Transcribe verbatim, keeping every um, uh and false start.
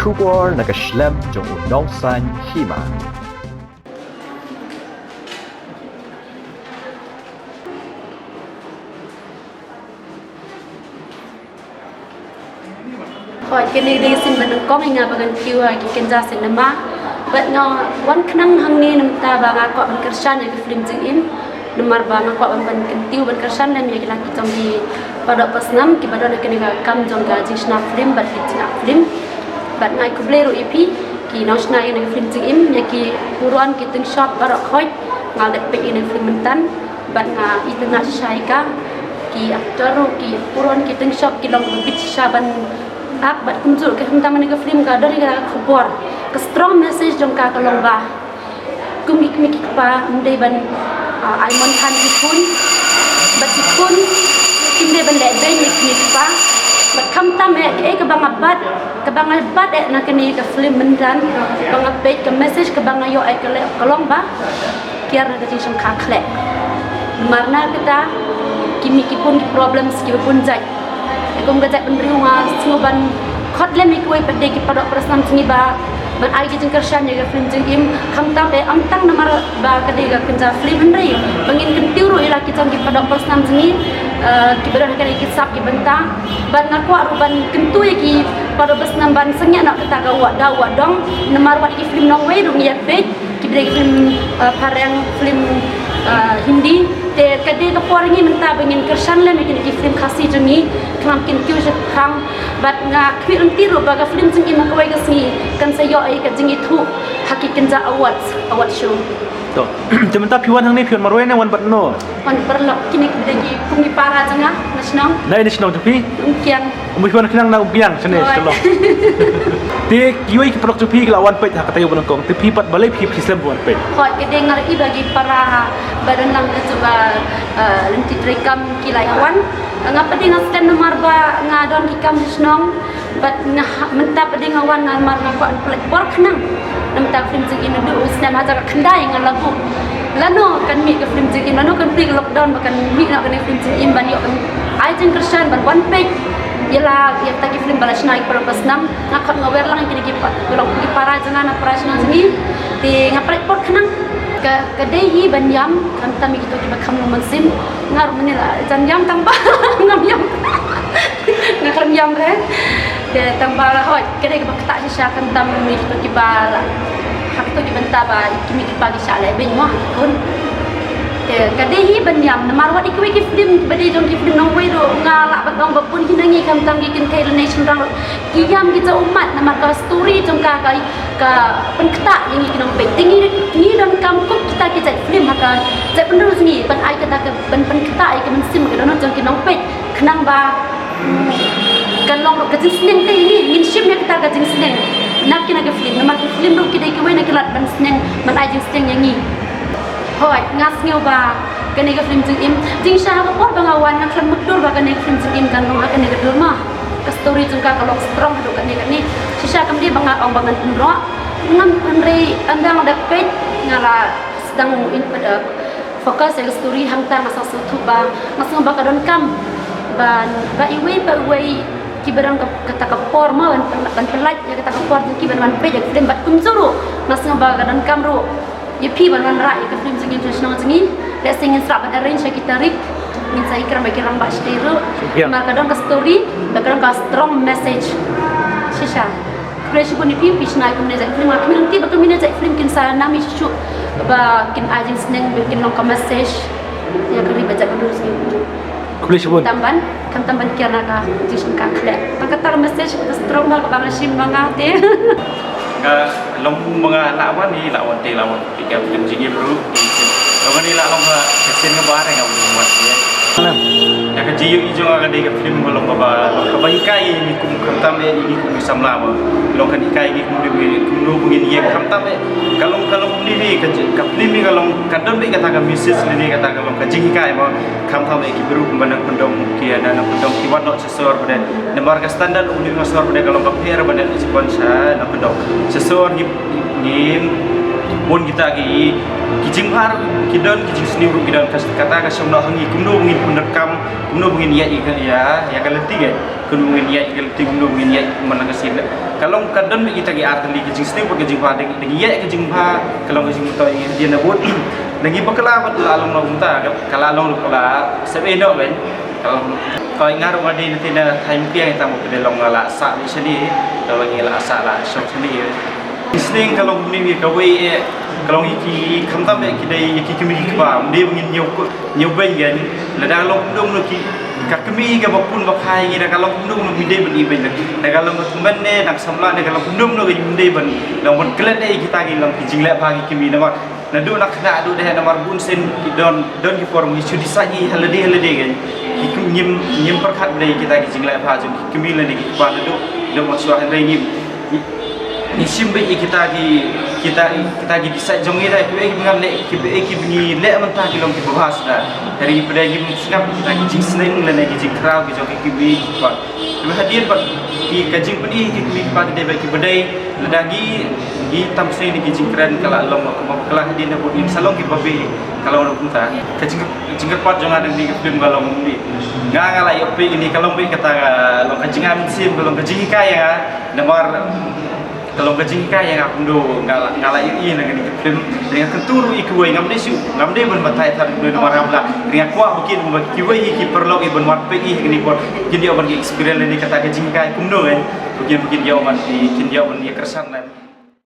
Khubor na ka shlem jong u nongsan hima. Hooid, kane ka dei ka sien ba nyngkong ïa nga ba ngan kiew ha ki kynja cinema. Bad nga wan khnang hangne namar ba nga kwah ban kyrshan ïa ka film Jingim. Namar ba nga kwah ban, ban kyntiew ban kyrshan lem ïa ki la ki jong ki paralok parasnam kiba don ha kane ka kam jong ka jingshna film bad ki jingak film. Bad nga ai khublei ruh ïa phi ki nongshna ïa kane ka film Jingim, ïa ki puron ki tyngshop baroh khoit nga la dep peit ïa kane ka film mynta. Bad nga itynnad shisha ïa ka, ki actor ruh, ki puron ki tyngshop ki long ba bit shisha ban ak. Bad kumjuh ka khamtam kane ka film ka don ïa ka khubor, ka strong message jong ka ka long ba kum ki kmie ki kpa ym dei ban, ah, ai mon than ki khun. Bad ki khun kim dei ban leh beiñ ïa ki kmie ki kpa. Bad khamtam eh kaei kaba nga bat, kaba nga bat eh na kane ka film mynta ba nga peit, ka message kaba nga ïoh eh ka le-, ka long ba kiar na ka jingshongkha khleh. Namar na kata ki mih ki pun ki problems kiba bun jait. Kum ka jaitbynriew nga sngew ban khot lem ïa kiwei pat de ki paralok parasnam jong ngi ba ban ai ki jingkyrshan ïa ka film Jingim. Khamtam eh ym tang namar ba ka dei ka kynja film hynrei ba ngin kyntiew ruh ïa la ki jong ki paralok parasnam jong ngi, eh, kiba don ha kane ki sap ki bynta. Bad nga kwah ruh ban kyntu ïa ki paralok parasnam ban sngewthuh na kata ka wad da wad dong. Namar wat ki film nongwei ruh ngi ïa peit. Ki dei ki film, eh, phareng, film, eh, Hindi. Te ka dei ka por ngi mynta ba ngin kyrshan lem ïa kine ki film Khasi jong ngi, khnang kin kiew sha khang. Bad nga khmih lynti ruh ba ka film Jingim ha kawei ka sngi kan sa ïoh ïa ka jingithuh ha ki kynja awards, award show. To. Te mynta phi wan hangne phi wan marwei ne wan bad no? Wan paralok, kine ki dei ki kum ki para jong nga na shnong. Na ine shnong jong phi? Umkiang. Mui wan khnang na Umkiang shane. Hooid. Shalom. Te kiwei ki paralok jong phi ki la wan peit ha ka taïew ba nyngkong. Te phi pat balei phi phi slem wan peit? Hooid, ka dei nga la i ba ki para ba don lang ka jong ba, eh, lynti treikam ki la ïa wan. Nga pat dei nga slem namar ba nga don ki kam sha shnong. Bad nga ha-, mynta pat dei nga wan namar nga kwah pynlait por khnang. Namar ka film Jingim naduh u snem hajar khyndai nga la buh. Lano kan mih ka film Jingim, lano kan plie ka lockdown ba kan mih noh kane ka film Jingim ban ïoh kan ai jingkyrshan ban wan peit ïa la, ïa kita ki film ba la shna ïa ki paralok parasnam. Nga khot nga wer lang ïa kine ki pa-, ki long ki para jong nga na para shnong jong ngi. Te nga pynlait por khnang. Ka, ka dei hi ban ïam, khamtam ïa kito kiba kham long mynsiem. Nga ruh mynne la jan ïam tang ba ngam ïam. Nga khlem ïam re. Te tang ba hooid, ka dei kaba ktah shisha khamtam ïa kito kiba la, ha kito ki bynta ba ki mih ki kpa ki shah leh beiñ mo ha ki khun. Te ka dei hi ban ïam namar wat ïa kiwei ki film kiba dei jong ki film nongwei ruh nga lah ban ong ba bun hi na ngi khamtam ki kynthei lane shynrang ruh ki ïam ki ja ummat namar ka story jong ka ka, ka pynktah ïa ngi ki nongpeit. Te ngi, ngi donkam kum kita ki jait film ha ka jaitbynriew jong ngi ban ai kata ka ban pynktah ïa ka mynsiem ka dohnud jong ki nongpeit. Khnang ba, mm, ka long ruh ka jingsneng te ïa ngi, ngin shim ïa kata ka jingsneng na kine ki film, namar ki film ruh ki dei kiwei na ki lad ban sneng, ban ai jingsneng ïa ngi. Hooid, nga sngew ba kane ka film Jingim, jingshisha ha ka por ba nga wan nga khlem mutdur ba kane ka film Jingim kan long ha kane ka dur ma. Ka story jong ka ka long strong haduh kane kane. Shisha kam dei ba nga ong ba ngan pynroi, ngam pynroi, ynda nga dep peit nga la sdang in pada focus ïa ka story hangta nga sngewthuh ba, nga sngew ba ka donkam ban, ba iwei pa iwei kiba don ka, kata ka por mo ban, ban pynlait ïa kata ka por jong ki ban wan peit ïa ka film bad kumjuh ruh nga sngew ba ka donkam ruh ïa phi ban wanrah ïa ka film jong ngi sha shnong jong ngi. Lehse ngin sa lah ban arrange ïa ki tarik, ngin sa ïakren bad ki rangbah shatei ruh. Namar ka don ka story, ka don ka strong message. Shisha. Khublei shibun ïa phi, phi shna ïa ka mane jait film, nga kmen lynti ba ka mane jait film kin sa nam ïa shuh shuh ba kin ai jingsneng ba kin long ka message ïa ka ri bad jaitbynriew jong ngi. Khublei shibun. Khamtam ban, khamtam ban kiar na ka jingshim ka khleh. Tang kata ka message ka strong ba ka ba nga shim ba nga te. Nga long ba nga lah wan ni, lah wan te, lah wan. Phi ka film Jingim ruh. Long kane lah long ka sien kaba ar nga u wan ïa. Ïa ka jingïohi jong nga ka dei ka film ba long kaba, long kaba hikai ïa ngi kum khamtam ïa ngi kum ki samla ba. Long kan hikai ïa ngi kum dei kumno ba ngin ïeng khamtam ïa. Ka long, ka long ni ni ka ji-, ka film ni ka long ka don beit kata ka message ni ni kata ka long ka jinghikai ba khamtam ïa ki briew kumba na kyndong ki na kyndong ki wan noh sha sor ba dei. Namar ka standard u ni na sor ba dei ka long ka pher ba dei na sha sor ngi, ngi Bun kita ki, ki jingbha ruh ki don, ki jingsniew ruh ki don. Kata ka shong noh ha ngi kumno ba ngin pyndonkam, kumno ba ngin ïaid ïa ka, ïa, ïa ka lynti, eh. Kumno ba ngin ïaid ïa ka lynti, kumno ba ngin ïaid man la ka sien. Ka long ka don bad kita ki ar tylli, ki jingsniew bad ka jingbha. Da ngi ïaid ka jingbha, ka long ka jingmyntoi ïa hadien habud. Da ngi bakla bad la long ruh kumta, ka la long ruh ka la sep eh noh ban. Ka long, ka nga ruh nga dei na tynrai thaiñ Mukiang, tang ba ka dei long nga la sah beit shane, ka long nga la sah la shong shane. Listening ka long kumne, kawei eh, ka long ïa ki, khamtam eh ki dei ïa ki kmie ki kpa, ym dei ba ngin ñiew ko, ñiew beiñ. Lada ka long kumno kumno ki, ka kmie kaba pun ba phai ngi, da ka long kumno kumno ym dei ban i beiñ. Da ka long ka tymmen ne, dang samla ne, ka long kumno kumno ka ym dei ban, dang ban klet eh kita ki long ki jingleh bha ki kmie namar. Naduh na khynnah haduh dei namar bun sien ki don, don ki por ngi shu decide ïa ha lade ha lade kan. Ki kum ngim, ngim pyrkhat ba dei kita ki jingleh bha jong ki kmie lane ki kpa naduh, naduh mynshuwa, hynrei ngi, ngi, ngi shim beit ïa kita ki, kita, kita ki decide jong ngi da, kiba eh kiba ngi leh, kiba eh kiba ngi leh mynta ki long kiba bha suda. Hynrei kiba dei ngim sngap kita ki jingsneng lane ki jingkhraw ki jong ki kmie ki kpa. Kiba hadien bad ki ka jingpyni ki kmie ki kpa ki dei bad kiba dei. Lada ngi, ngi tam sngewsih ki jingkren ka la long kumba bakla hadien da bun, ngim sa long kiba beh, ka long ruh kumta. Ka jing, jingkyrpad jong nga da kane ka film ka long kumne. Nga, nga la ïoh peit kane ka long beit kata ka long ka jingai mynsiem, ka long ka jinghikai ïa nga. Namar ka long ka jinghikai ïa nga kumno nga la, nga la ïohi na kane ka film. Te nga kyntu ruh ïa kiwei, ngam dei shuh, ngam dei ban batai than kumno namar nga bla. Te nga kwah ba kin, ba kiwei ïa ki paralok ïa ban wan peit ïa kane ka por, kin ïoh ban ki experience lane kata ka jinghikai kumno kan. Ba kin, ba kin ïoh ban, kin ïoh ban ïa kyrshan lane.